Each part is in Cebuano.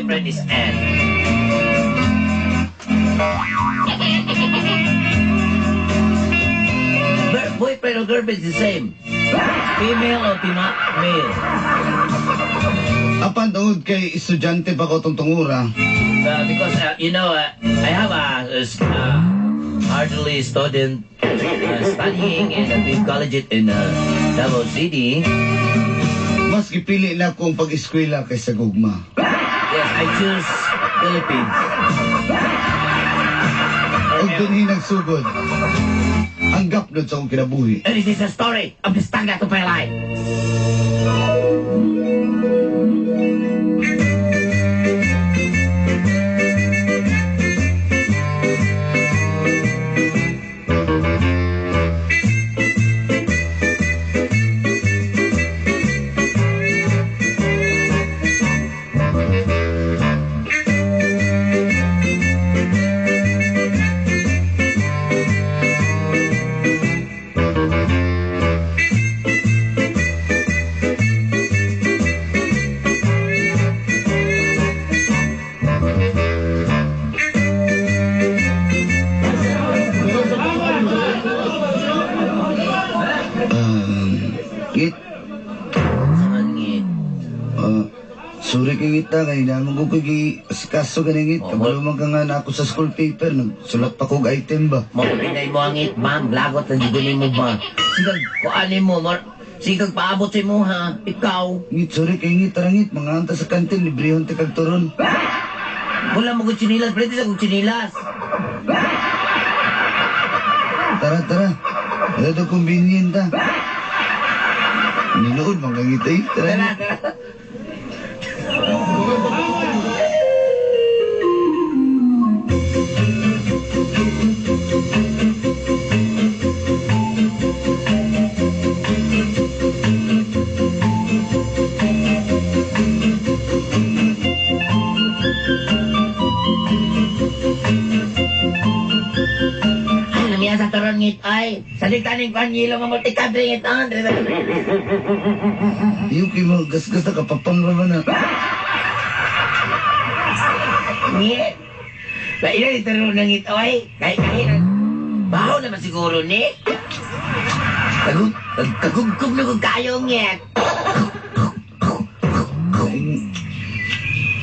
boyfriend is Anne. Boyfriend or girlfriend is the same. Female or male. Apan tungod kay estudyante pa ko tong tungura. Because I have a hardly student studying in a big college in Davao City. Mas gipili na akong pag-eskwela kaysa gugma. Yes, I choose Philippines. Ug dinhi nagsugod ang gapnod sa akong kinabuhi. And this is a story of the standard of my life. Git. Saan ngit? Sorry kay kita kay naman ko kay kaso ganing ngit. Oh, Kabalo man ka nga na ako sa school paper, nagsulat pa kog item ba. Mo pinay mo ang ngit, ma'am. Lagot na jud mo ba? Sigag kuanin mo, sigag paabot sa imo ha. Ikaw. Ngit, sorry kay ngit, tara ngit, mga anta sa kantin, librehon ta kag turon. Wala mo kog tsinilas, pwede sa kog tsinilas. Tara, tara. Ito to convenient ta. Nilood man kang ngit eh. Tara, Tara, ngit. tara. Ay, namiya sa turon ngit ay. Salig taning panilo nga multikadre ngit ah. Yung kay mo gasgas na kapapang ba na. Ngit. Ba ina ni turon na ngit oy. Kay kay baho naman siguro ni. Kagug kagugkog na kog kayo ngit.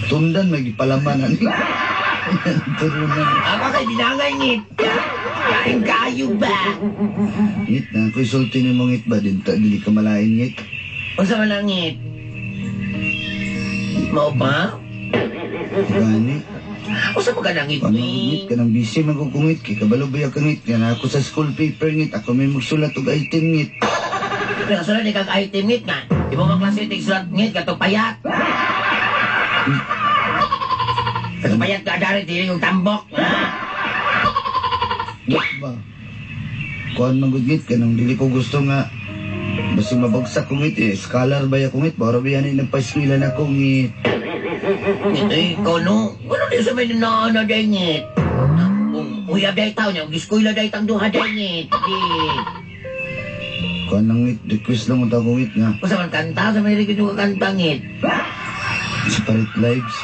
Tundan may gipalaman ani. Turunan. Ako kay binangay ngit. Kain kayo ba? Ngit na ako'y sulti ni mo ngit ba din ta dili ka malain ngit. Unsa man ang ngit? Mao ba? Gani. Unsa man ka nang ngit Ano ni? ngit ka nang busy man ko kungit kay kabalo ba ka ngit nga ako sa school paper ngit ako may magsulat og item ngit. Pero sulat ni kag item ngit nga. Imo man klase tig sulat ngit katong payat. Katong payat ka dari dili yung tambok. Ha? Ngit ba? Kuan man gud ngit kanang dili ko gusto nga basta mabagsak ko ngit eh scholar ba ya ko ngit bara ba yan nagpa-eskwela na ko ngit. Ngit eh, ikaw no. Ano di sa may na day ngit? Kung uyab day taon niya, giskwela day tang duha day ngit. Di. Kuan lang ngit request lang unta ko ngit nga Unsa man kanta sa may request yung kanta ngit. Separate lives.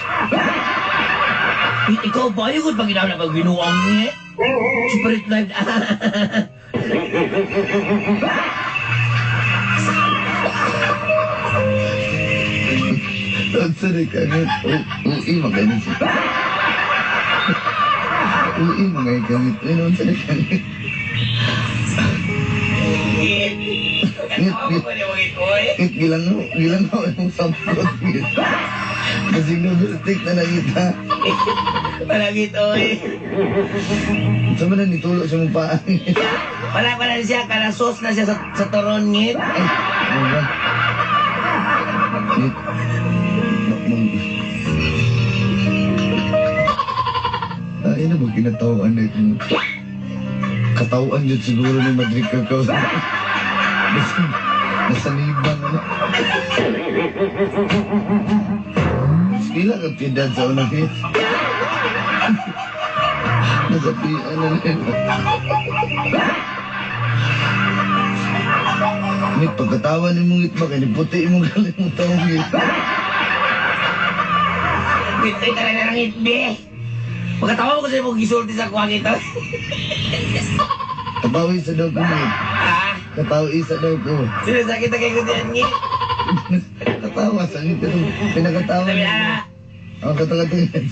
Ngit ikaw ba yung pag ginawa na pag binuang ngit? Separate lives. Unsa ni ka ngit? Ui maganin siya. Ui mga ngit. Ay unsa ni ka ngit? Ngit. Ngit, ngit. Ngit gilang gilang imong sampot ngit. Kasi noodle stick na langit ha. Palagit oy. Unsa man na nitulo sa mong paa ngit? Wala pa na siya, kana sauce na siya sa turon ngit. Ay, ano ba? Ngit. Ay, ano ba kinatawaan na itong katawaan yun siguro ni Madrid Cacao. Nasa liban, ano? Pila ka piedad sa unang hit. Nasa pian na rin. Ngit, pagkatawa ni mong ngit ba, kaya puti mong galing mong taong ngit. Ito'y talaga ng itbi. Magkatawa ko sa imong gisulti sa kuwang ito. Kapawi sa daw ko ngit. Ah, Kapawi sa daw ko. sinasakit na kay Gutian ngit. Katawa sa ngit. Pinakatawa Sabi niya. ah, Ang katakatingin.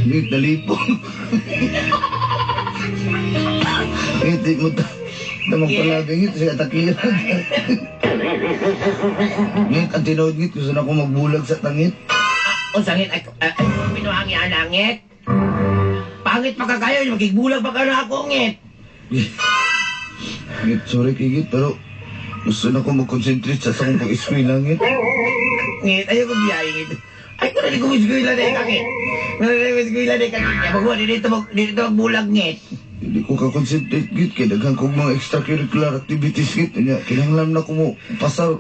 Ngit, nalipong. Ngit, di mo ta. Tamang palabi, ngit, siya takiran. Ngit, ang tinuod, ngit, gusto na akong magbulag sa tangit. O sangit, ay, ay, ay, pinuangi anangit. Pangit pa ka kayo, magigbulag pa ka na ako, ngit. Ngit, sorry kay ngit, pero gusto na akong mag-concentrate sa akong pag-eskwela, ngit. Ngit, ayaw ko biyahe, ngit. Ay, kung naligo eskwela na eh, kangit. Naligo eskwela na eh, kangit. Kaya magwa, dito magbulag, ngit. Hindi ko ka-concentrate, ngit, kaya daghan kong mga extracurricular activities, ngit. Kanya, kinahanglan na ko mo pasar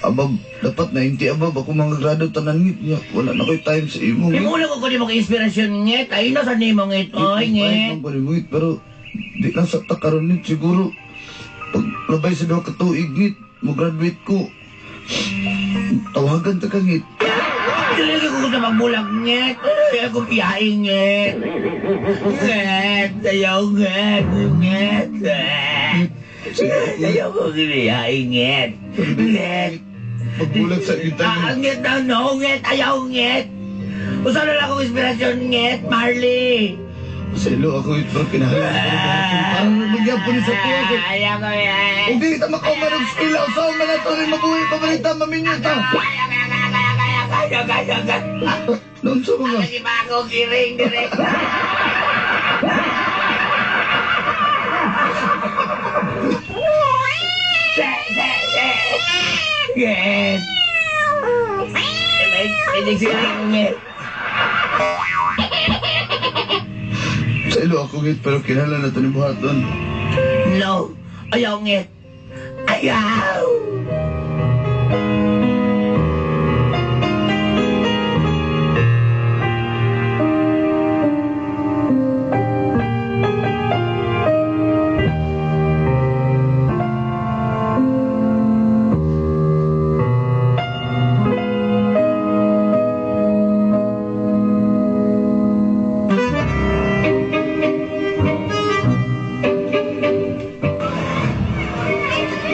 above, dapat 90 above ako mga grado tanan, ngit. Nya, wala na ko'y time sa imo, ngit. Imula ko ko di mo inspirasyon, ngit. Ay, na sa nimo, ngit. Oy, ngit. Inspired man ko nimo, ngit, pero di lang sa takaron, ngit, siguro. Pag labay sa duha ka tuig, ngit, mo-graduate ko. Tawagan ta ka, ngit. Dili ko sa magbulag, ngit. Ayaw ko biyahe, ngit. Ngit, ayaw, ngit, ngit. Ayaw ko biyahe, ngit. Ngit. Pagbulag sa kita, Ah, ngit. ngit na, no, ngit, ayaw, ngit. Usa na lang akong inspirasyon, ngit, Marley. Selo ako, ngit, pero kinahanglan ko ng parang nagyapon sa tuwa ko. Ayaw ko, eh. Hindi kita makauman og eskwela, usaw man na to rin mabuhi, pabalita, maminyo ta. Ayaw, ayaw, ayaw, ayaw, ayaw, ayaw, ayaw. Noon sa mga. Kasi ba ako kiring dire? Se, se, se. Ngit. May nagsiring ngit. Selo ako, ngit, pero kinahanglan na to ni buhaton. No. Ayaw ngit. Ayaw.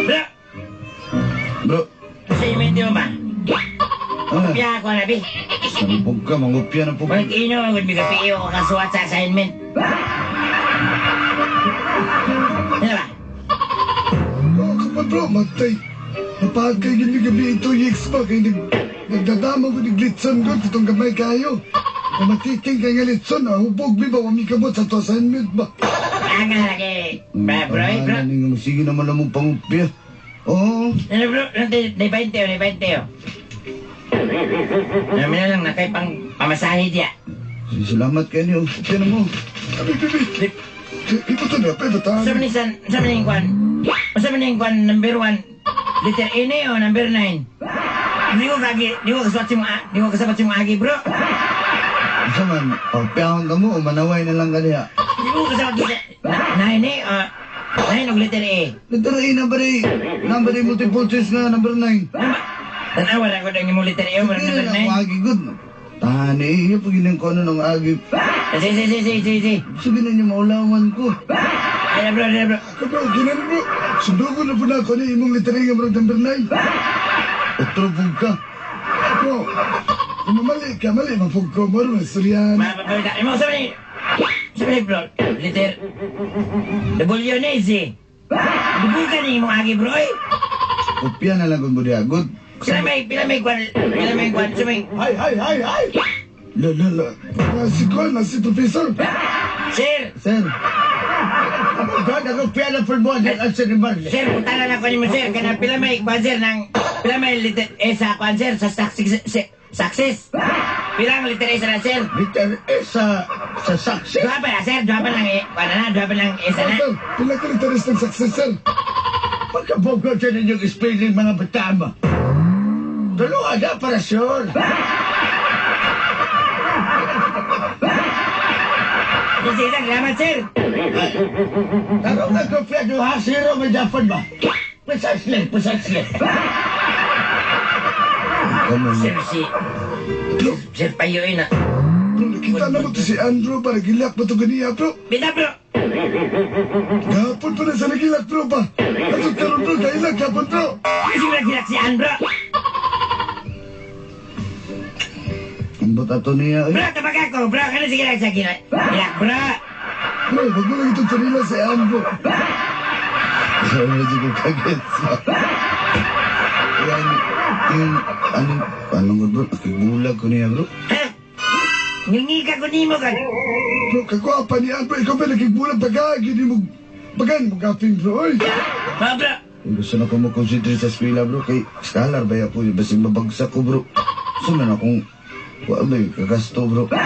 Bro, Bro, assignment mo ba? ah, Piya ako na, bi. sampog ka, mangupya na po. Walang ino, magod mi kapi ko kasuwat sa assignment. Ano ba? Oh, kapag bro, matay. Napagkay gini gabi ito yung ex ba? Kaya nagdadama ko ni Glitson ko, itong gamay kayo. Pamatiking kay nga Litson, ah, hubog mi ba, wami kamot sa to assignment ba? Ang lagi. Bro, bro, eh, bro. Sige naman lang mong pangupya. Oo. Ano bro, nay 20 oh, nay 20 oh. Namin na lang, nakay pang pamasahe diya. Salamat kayo niyo. Upya na mo. Abi, bibi. Ipo to na, pe, bataan. Sa man san, sa man yung kwan? Sa man yung kwan, number 1? Letter N eh, o number 9? Di ko kagi, di ko kasabot yung, di ko kasabot yung agi, bro. Isa man, pagpiyahon ka mo, o manaway na lang kaniya. Di ko kasabot yung, 9 eh, 9 og letter A. Letter A, number A. Number A, multiple choice nga, number 9. Tanawa lang ko ng imong letter A, mo Hindi number na lang 9. ako agi, good. Tani, iyo pag ginang ko ano ng agi. Sige, sige, sige, sige, sige. Sige na niyo maulawan ko. Ay, bro, ay, bro. Ako bro, ginan bro. Sundugo na po na ako ni imong litering nga bro, number 9. Otro pug ka. Bro, kung mamali ka, mali, mapug ko, maro na istoryahan. Ma, ma, ma, imo sa man sa man bro, letter W na eh. Dubukan ni imong agi, bro, eh. Kopya na lang kung budiya. Good. Pila may kwan, pila may kwan, sa may, Hay, hay, hay, hay! La, la, la. Ah, si Cole, na si Professor. Sir, Sir, God, ako piano for mo, ang si Marley. sir, punta na lang ko nimo, sir. Kana pila may kwan, sir, nang, pila may letter E sa kwan, sir, sa success, success. Pilang letter E sa na, sir? Letter S sa success. Duha pa na, sir, duha pa lang eh. Kwan na na, duha pa lang E sa na. Sir, pila ka literis ng success, sir. Pagkabogod sa ninyong spelling mga batama. Tulungan na para sure. Sige, salamat, sir. Tarong nga kopya, duha, zero, may Japan ba? Precisely, precisely. Come on. Sir, si... Sir, payuin na. Bro, nakita na mo to si Andrew para gilak ba to ganiya, bro? Bita, bro. Gahapon pa na sa nagilak, bro ba? Ato karon, bro, kailak gahapon, bro. Kasi nagilak si Ann, bro. Ambot ato niya. Bro, tabag ako, bro. Ano sige lang sa gilak? Gilak, bro. Bro, wag mo lang itong sarila si Andrew. Sorry, medyo ko kagets. Yan, yung, anong, anong, bro, nakibulag ko niya, bro. Ha? Ngingi ka ko nimo ka. Bro, kagwapa ni Andrew, ikaw ba nakigbulag baga, gini mo, bagan mo gaping, bro, oy. Ma, bro. Gusto na ko mag-concentrate sa eskwela, bro, kay scholar ba ako, basig mabagsak ko, bro. Gusto man akong, wala ba yung kagasto, bro. Bro,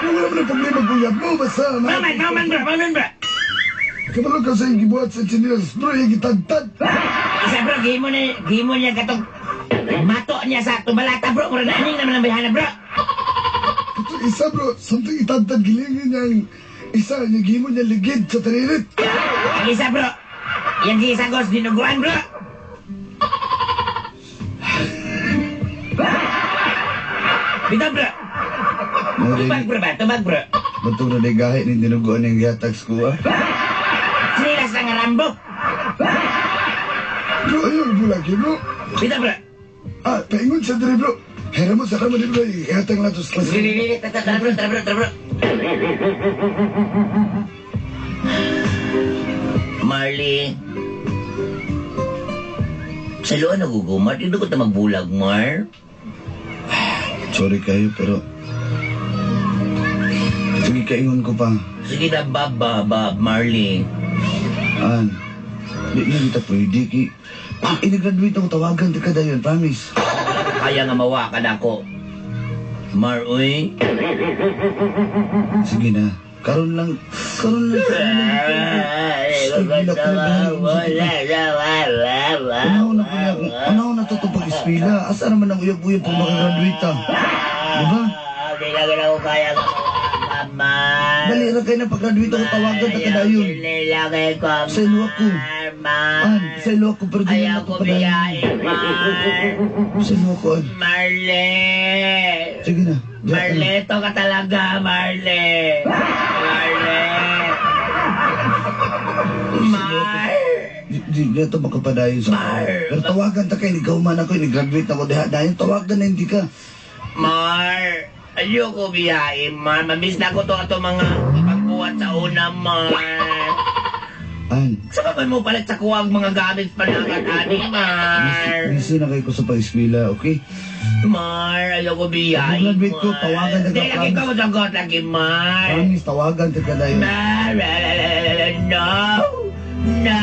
wala mo na problema, guyab mo, basta, ma. Maman, maman, bro, maman, bro. Kabalo ka sa iyong gibuhat sa chinelas, bro, yung gitagtag. Isa, bro, gimo na, gimo niya katong mato niya sa tubalata, bro. Mura na aning naman ang bayhana, bro. Ito isa, bro, something itagtag gilingin niya yung isa, yung gimo niya ligid sa taririt. Ang isa, bro. Yang gisagos dinuguan, bro. Bitaw, bro. Tubag, bro ba? Tubag, bro. Batong na day gahi ni dinuguan yung gihatag sa kuha. Sinilas lang nga Rambo. Bro, ayun, bulag yun, bro. Bitaw, bro. Ah, paingon sa diri, bro. Hera mo, sara mo diri, bro. Ihatag lang to sa klase. Dili, tara, bro, tara, bro, tara, bro. Marley. Sa luan nagugumar, dito ko ta magbulag, Mar. Sorry kayo, pero... Sige, kaingon ko pa. Sige na, Bob, Bob, Bob, Marley. An, di na kita pwede, ki... Ini-graduate ako, tawagan ka dayon, promise. Kaya nga mawakan ako. Mar, uy. Sige na. Karon lang, karon lang. Unaw na to pag-eskwela. Asa naman ang uyab-uyab kung makagraduate ah. Diba? Hindi na ko kaya nga mawakan, Dali ra kayo na pag-graduate ako, tawagan ta kadayon. Sa ilo ako. An, sa ilo ako, pero di na Ayaw to ko padayon. biyahe, Mar. Sa ilo ako, an. Marley. Sige na. Marley, to ka talaga, Marley. Marley. Mar. Di na ito makapadayon sa Mar. Pero tawagan ta kayo, ikaw man ako, ni-graduate ako diha. Dayon, tawagan na hindi ka. Mar. Ayoko biyahe, Mar. Mamiss na ko to ato mga pagbuhat sa una, Mar. An, Sa ba mo palit sa kuwang mga gamit pa na ani, Mar? busy na kayo ko sa pag-eskwela, okay? Mar, ayoko biyahe, Pag-graduate ko, tawagan na ka, Hindi, lagi ko masagot lagi, Mar. Promise, tawagan ta ka dayon. Mar, no. No.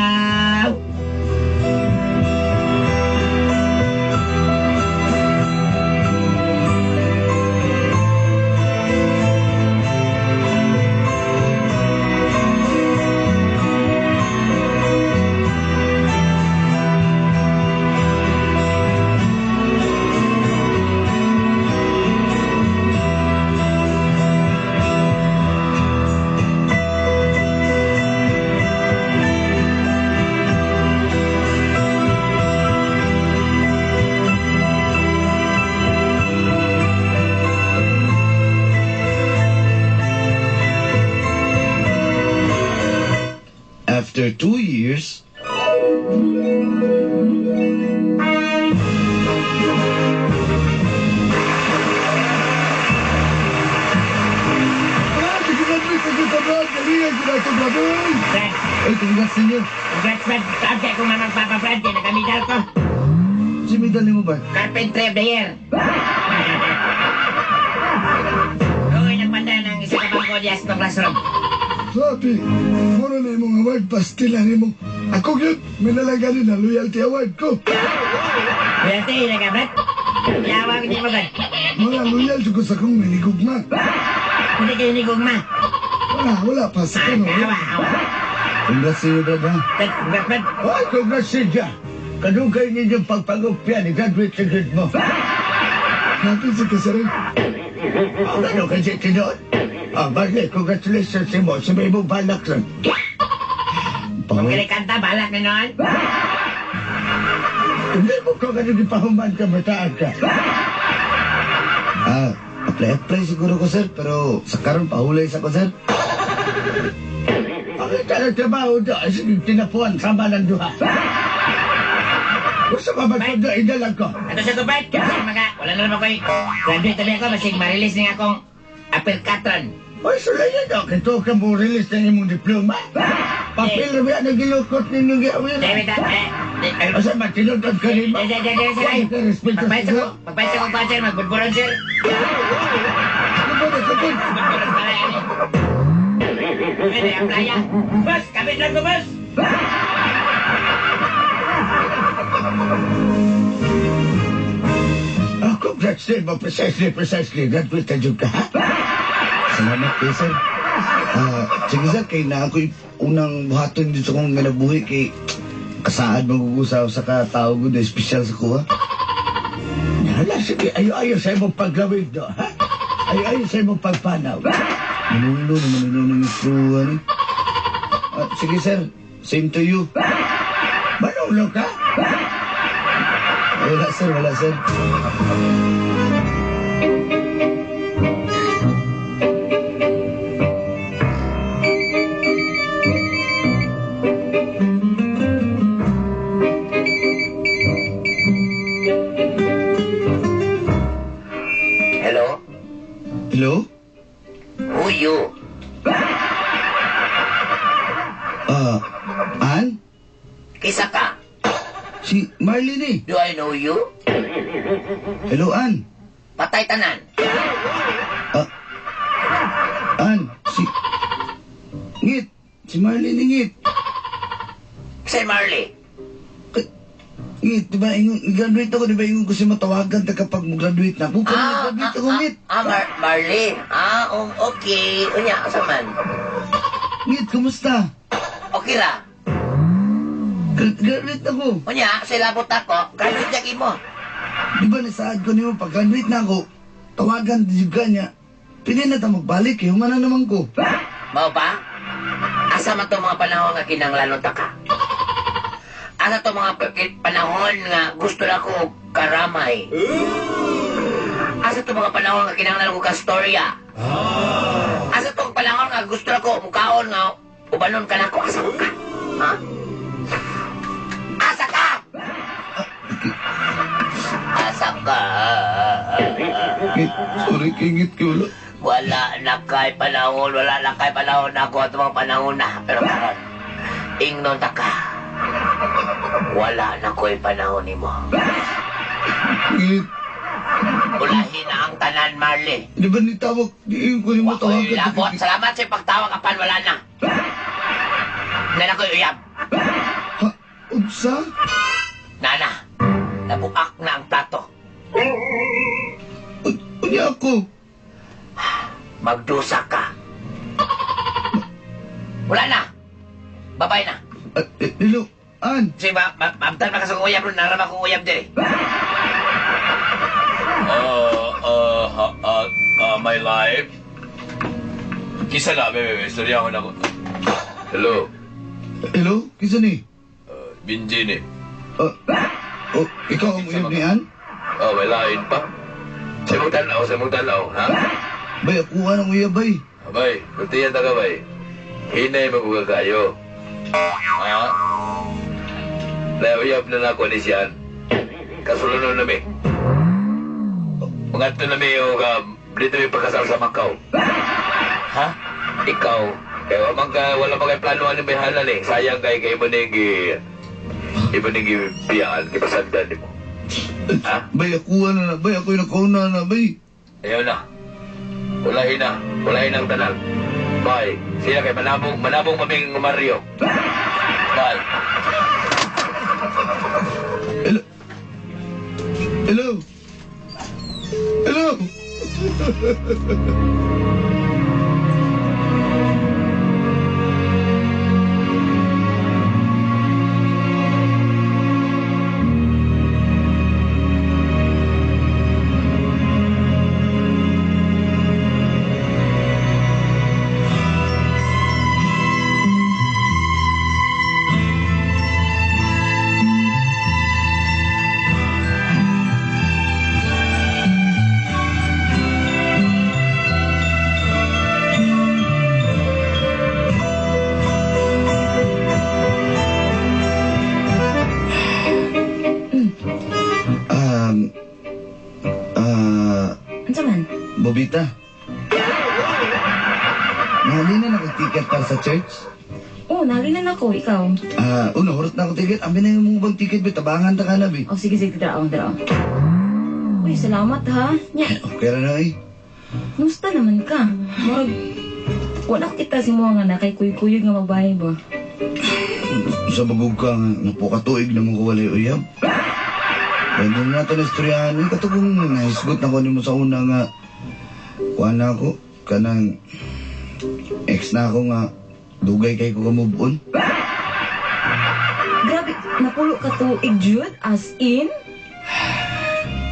After 2 years, Brad, nag-graduate ka kita, Brad. Galingan ko na ito, Brad. Oy! Brad, ay, congrats ninyo. congrats, Brad. Proud kay kong mamang papa, Brad. Kaya nakamidal ko. Si medal mo ba? Carpentry of the Year. Okay, nagpanda ng isa ka bangko diya sa classroom. Sabi, mura na imong award, pastila ni mo. Ako yun, may nalagani na loyalty award ko. Loyalty, na ka, Brad? Yawag ni mo, Brad. Mga loyal ko sa kong minigugma. Hindi kayo ni Gugma. Wala, wala pa sa Ah, kano. awa, awa. Congrats ninyo, Brad, ha? Brad, congrats, Brad. Ay, congrats siya. Kadugay ninyong pagpagupya ni graduate sa grade mo. Natin si Kasarin. Ang ano kasi tinood? Ah, Marley, congratulations sa imo. Sa may imong balak lang. Kung kini kanta, balak na nun. Hindi mo ko ganun ipahuman ka, mataan ka. Ah, apply-apply siguro ko, sir. Pero sa karon pahulay sa ko, sir. Pakita ng trabaho do. Sige, tinapuan sama ng duha. Gusto ka magsundo, idalag ko. Ato sa kupit, kasi mga, wala na naman ko eh. Graduate tabi ako, basig ma-release niya akong apelkatron. Oy, sulayan do. Kito ka mo release ng imong diploma. Papel na ba nagilukot ninyo giawin? David, eh, eh, Asa man, tinutod ka rin ba? eh, eh, eh, eh, sir, ay. Huwag ka respeto Magbayad sa sa ko, magbayad sa ko, kuwan, sir, magbudburon, sir. Kapod, kapod. Magbudburon pala, ano. Pwede, ang playa. Boss, kapit lang ko, boss. Oh, congrats din mo. Precisely, precisely. Graduate ka dyan ka, ha? Salamat kay sir. Ah, sige sir, kay na ako'y unang buhaton dito sa kong ganabuhi kay kasaad magugusaw sa katao gud espesyal sa kuha. Hala, sige. Ayo-ayo sa imong paglawig do, ha? Ayo-ayo sa imong pagpanaw. Manulo naman manulo ng isruan eh. Ah, sige sir, same to you. Manulo ka? Wala sir, wala sir. Hello? Hello? Who you? Ah, Ann? Kisa ka? Si Marlene eh. Do I know you? Hello, Ann. Patay tanan. Ah, Ann, si... Ngit. Si Marlene Ngit. Si Marley. Ngit, di ba, ingon, graduate ako, di ba, ingon ko si matawagan ta kapag mo-graduate na ako. Kaya graduate ako, Ngit. Ah, Marley. Ah, okay. Unya, asa man? Ngit, kumusta? Okay ra. Graduate ako. Unya, sa labot ako, graduate na mo. Di ba, nasaad ko nimo, pag graduate na ako, tawagan di ka niya. Pwede na ta magbalik, eh, humana naman ko. Mao ba? Asa man to mga panahon nga kinanglanon ta ka? Asa to mga panahon nga gusto na ko karamay? Asa to mga panahon nga kinanglan ko kastorya? Asa to panahon nga gusto na ko mukaon nga ubanon ka nako? Asa ka? Ha? Asa ka? Asa ka? Ngit, sorry, kay Ngit, kay wala. Wala na kay panahon, wala na kay panahon ako at mga panahon na. Pero karon, ingnon ta ka. Wala na ko'y panahon nimo. Ngit, Ulahin na ang tanan, Marley. di ba nitawag, di ko nimo Wako'y tawagan. labot. Salamat sa pagtawag apan wala na. Nana ko'y uyab. Ha, unsa? Nana, nabuak na ang plato. Unya ako. Magdusa ka. Wala na. Babay na. Ah, eh, hello, Ann. Sige, maabtan pa ka sa uyab ron. Narama kong uyab diri. My life. Kisa na, bebe, istorya ko na ko. Hello, Hello, kisa ni? Binji ni. Ah, oh, ikaw ang uyab ni Ann? Oh, may lain pa. Sa mong tanaw, sa mong tanaw, ha? Bay, ako ang uyab, bay. Abay, kuntiyan ta ka, bay. Hinay maguga kayo. Ha? Nauyab na na ako ni siyan. Kasulunod na mi. Mangadto na mi yung dito mi pagkasal sa Macau. Ha? Ikaw, kaya wala man ka, wala man kay plano ani may hanan eh. Sayang kay kay mo ning ibo ning biyaan kay nimo. Ha? Bay, ako na na, bay. Ako yung nakauna na, bay. Ayaw na. Ulahin na. Ulahin ang tanan. Bye. Sila kay manabong, manabong maming Mario. Bye. Hello. Hello. Hello. Bubita. Nahalin na naka-ticket para sa church? Oh, nalinan ako, ikaw. Ah, uno, hurot na ako ticket. Abi na yung mga bang ticket, be. Tabangan ta ka na, be. Oh, sige, sige, dara, oh, dara. Uy, salamat ha. Nya, Okay ra na, eh. musta naman ka? Murag, wala ko kita si mo nga na kay kuy-kuyog nga babae ba? Sa bagog ka nga, napukatuig naman ko walay uyab. Pwede na nato na istoryahan. Eh, katugong nahisgot na ko nimo sa una nga, kuha na ako, kanang ex na ako nga, dugay kay ko ka-move on. Grabe, napulo ka tuig, Jude, as in?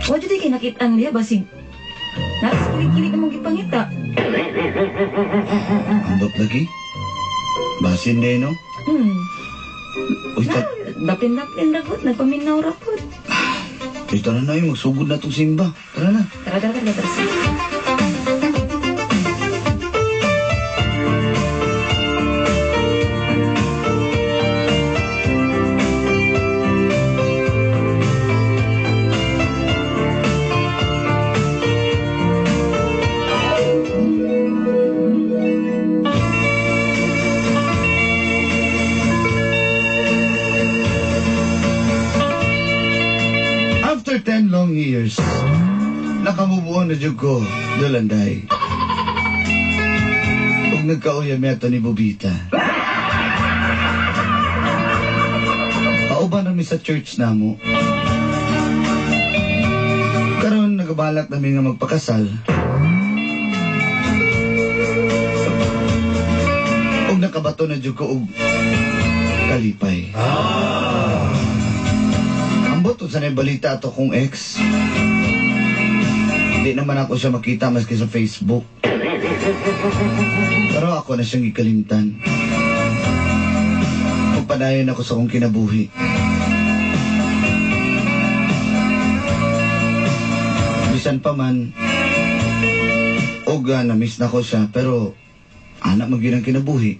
Wa jud kay nakitaan niya, basig. Nasa kilig-kilig namang gipangita. Ambot lagi. Basin din, no? Uy, Na, daplin-daplin ragot, nagpaminaw rapot. Uy, tara na, eh, magsugod na tong simba. Tara na. Tara, tara, tara, tara. After 10 long years, nakamove on na jud ko, Dolanday. Ug nagkauyam yata ni Bobita. Pauban nami sa church namo. Karon nagabalak nami nga magpakasal. Ug nakabato na jud ko og kalipay. Ambot sa na balita ato kong ex. Hindi naman ako siya makita maski sa Facebook. Pero ako na siyang ikalimtan. Pagpadayon ako sa akong kinabuhi. Bisan pa man, og na-miss na ko siya, pero anak magyud ang kinabuhi.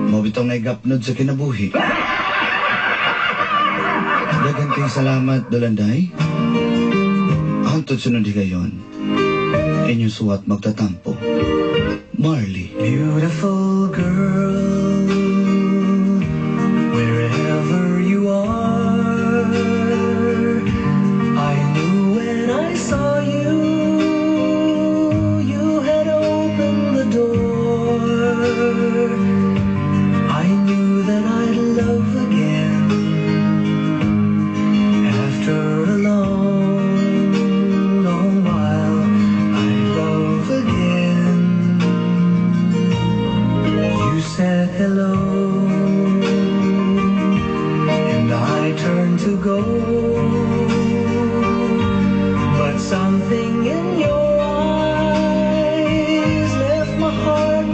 Mao bitong naigapnod sa kinabuhi. Daghan kayong salamat, Dolanday. Hantod sunod higayon. Inyong suwat magtatampo. Marley. Beautiful girl, wherever you are, I knew when I saw you, you had opened the door. I knew that I'd love again after a long, long while. I'd love again. You said hello, and I turned to go, but something in your eyes left my heart.